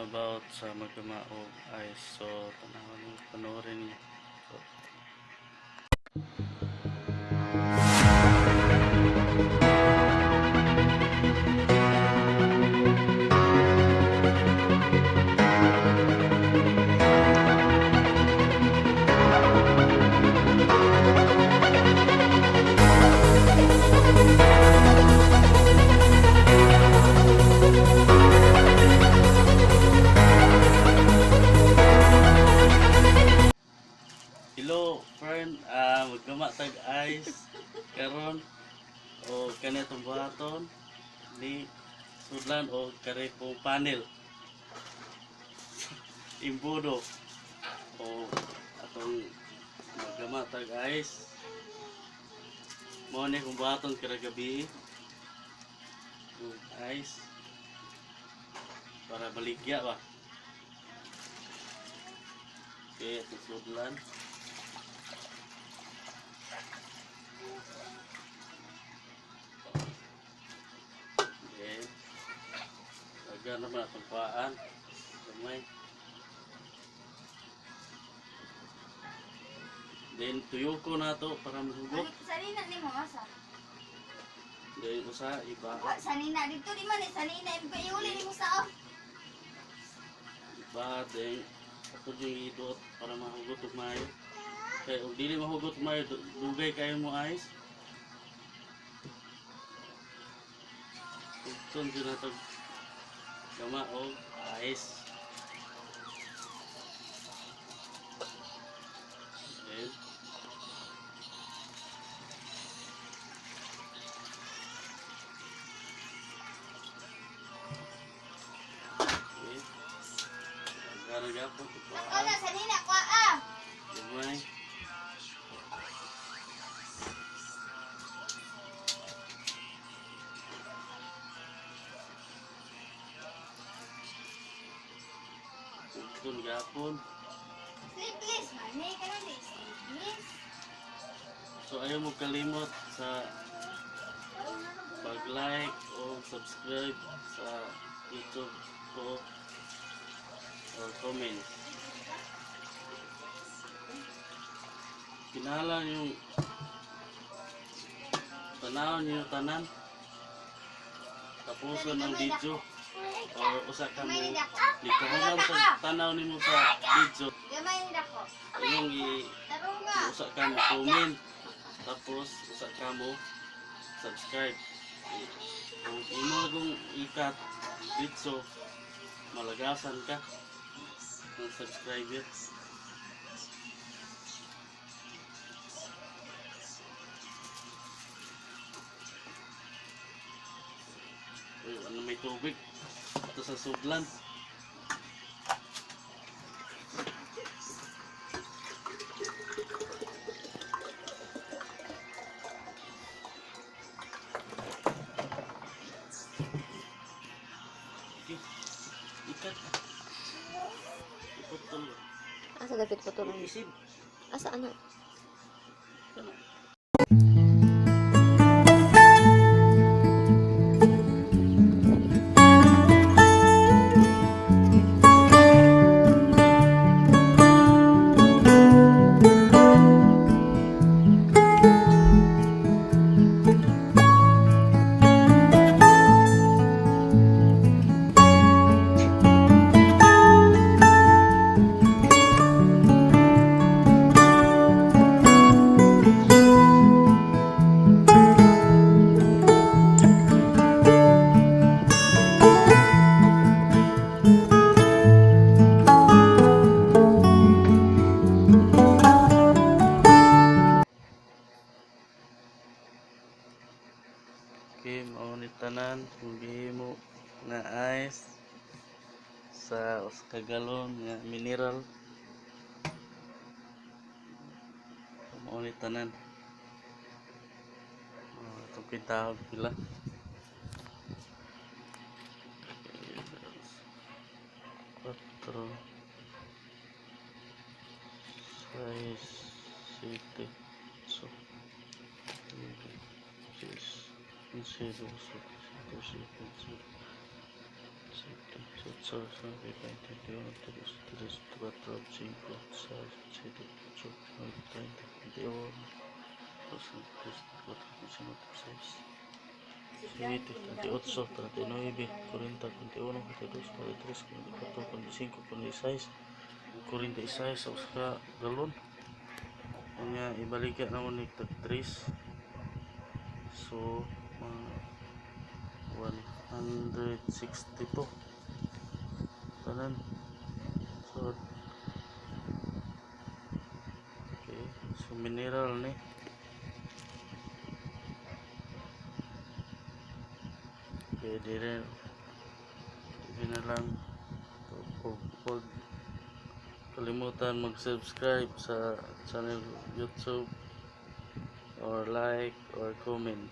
About sa maggama og ice. So tanawon ninyo, panoorin niyo. So, hello friend, maggama tag ice karon o kani atong buhaton ni sudlan o karipong panel imbudo o atong maggama tag ice mao ni akong buhaton karong gabi og ice para baligya ba. Okay, atong sudlan. Okay. Lagyan naman atong paan. Gamay. Then tuyo ko na to para mahugot. Sanina ni mo asa? Then usa iba Wa sanina dito di man eh sanina iuli ni mo sa oh. iba then ato yung idot para mahugot og maayo. Kay og dili mahugot og maayo, dugay kayo mo ice. Tugton jud nato gama og ice. Then okay. Lagyan gapon Ako na sanina kwa ah. Gamay. Tugton gapon. Sleepless man ni kana di sleepless. So ayaw mo kalimot sa pag-like o subscribe sa YouTube ko or comment. Kinahanglan yung tanaw niyo tanan. Tapuson ang video or usa ka mo Gamay ni dako. likahuman sa tanaw nimo sa video Gamay ni dako. imong i Tarunga. usa ka mo comment tapos usa ka mo subscribe. Kung imo kung ikat dito malagasan ka ng subscriber. Uy, ano may tubig ito sa sudlan. Okay. Ikat. Iputol. Asa dapit po tulong? Isip. Asa ana? Kana. Okay, mao ni tanan kung gihimo nga ice sa usa ka galon nga mineral. Mao ni tanan. Oh, atong kwentahon pila. Cuatro, seis, siete, ocho, nueve, diez, 11, 12, 13, 14, 15, 8, 9, 20, 21, 22, 23, 24, 5, 6, 7, 8, 9, 30, 21, 2, 3, 4, 5, 6, 7, 38, 39, 40, 41, 42, 43, 44, 45, 46, 46 sa usa ka galon. Unya ibaligya namo ni tag 3. So mga 162 tanan. So okay, so mineral ni. Okay, dire dire na lang. Huwag kalimutan mag-subscribe sa channel YouTube or like or comment.